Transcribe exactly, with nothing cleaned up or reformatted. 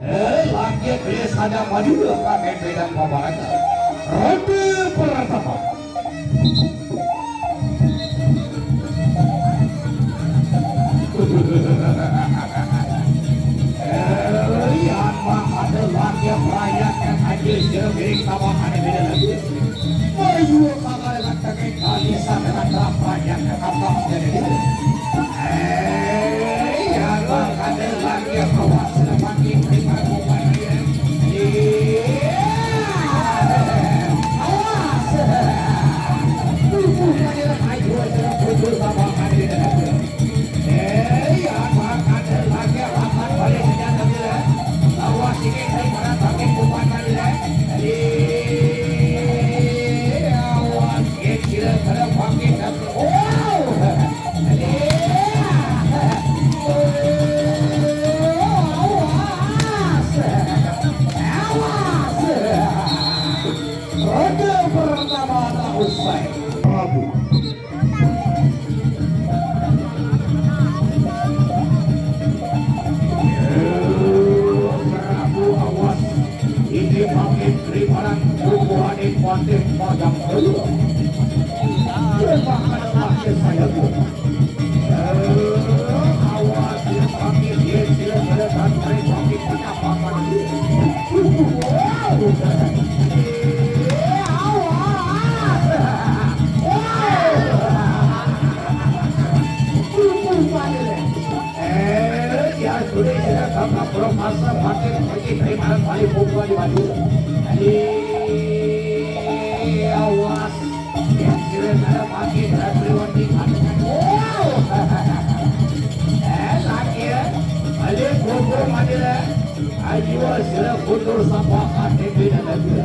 Eh, lagi beli saja maju ke medan pabaraga. Ronde pertama. Eh, lihat mah ada lagi rakyat yang hadir jeruk ini sama ada beda lagi. Ayo, kakak dengan tegak kali sana ada rakyat yang atas jadi. Eh, ya, ada lagi awas lagi terima bukan dia. Iya. Awas. Tubuh pada ayo, ayo, ayo, ayo, ayo, ayo. Eh, ya, makan lagi, makan balik senjata bila. Awas ini, saya pada pakai kuman bila. Eh, awas, kecil, pada pakai satu. Wow. Eh, awas. Awas. Ronde pertama telah usai. Prabu. Prabu awas. Ini pakai keribaran bubuhan Patih Padang Dulu. Terima kasih saya tuh. Awas ya pakai dia tidak ada tantri pakai penampakan. Wow. Awas. Wow. Bubuhan ini. Eh, ya sudah, ya, kakak peromasa pakai pakai keribaran balik bubuhan di baju. Eh, awas. Ya, kira ada pakai peraturan di baju. Wow. Eh, lagi ya. Balik bubuhan mati lah. Ayo, sila kundur sapa hati beda lagi.